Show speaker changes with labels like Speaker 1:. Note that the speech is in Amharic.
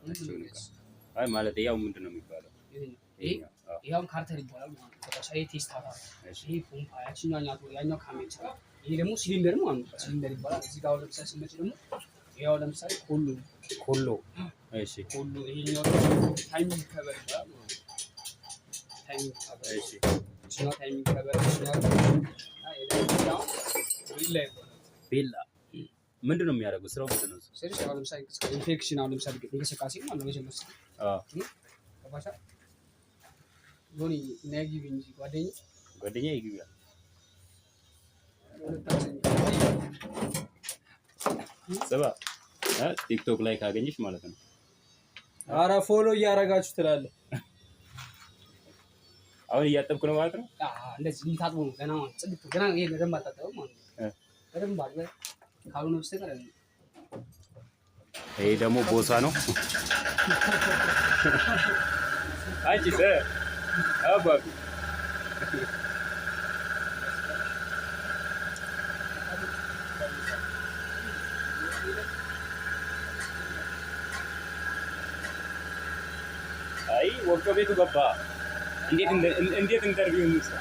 Speaker 1: የምትከታቸውን እቃ። አይ ማለት ያው ምንድን ነው የሚባለው?
Speaker 2: ይሄ ይሄው ካርተር ይባላል ማለት ነው። በቃ ይሄ ቴስታታ፣ ይሄ ፖምፓ፣ ያቺኛው ያኛው ካሜቻ፣ ይሄ ደግሞ ሲሊንደር ማለት ነው። ሲሊንደር ይባላል። እዚህ ጋር አሁን ለምሳሌ ስመጪ ደግሞ ይሄው ለምሳሌ ኮሎ።
Speaker 1: ኮሎ። እሺ።
Speaker 2: ኮሎ። ይሄኛው timing cover ይባላል ማለት ነው። Timing cover።
Speaker 1: እሺ።
Speaker 2: ይችኛው timing cover፣ ይችኛው ቤላ ይባላል።
Speaker 1: ቤላ ምንድን ነው የሚያደርገው? ስራው ምንድን ነው?
Speaker 2: ስልሽ አሁን ለምሳሌ ኢንፌክሽን፣ አሁን ለምሳሌ እንቅስቃሴ ማለት ነው። መጀመሪያ ገባሻ? ዮኒ ነግቢ እንጂ ጓደኛዬ።
Speaker 1: ጓደኛዬ ይግባል።
Speaker 2: ሁለታችን።
Speaker 1: ስባ ቲክቶክ ላይ ካገኘሽ ማለት ነው።
Speaker 3: አረ follow እያደረጋችሁ ትላለህ።
Speaker 1: አሁን እያጠብኩ ነው ማለት ነው።
Speaker 2: እንደዚህ ታጥቦ ነው ገና ማለት ጽድት ገና ይሄ በደንብ አልታጠበም ማለት ነው። በደንብ አጥበህ ካልሆነ በስተቀር
Speaker 1: ይሄ ደግሞ ቦሳ ነው። አንቺ አባቢ። አይ ወፍጮ ቤቱ ገባ። እንዴት interview እንስራ?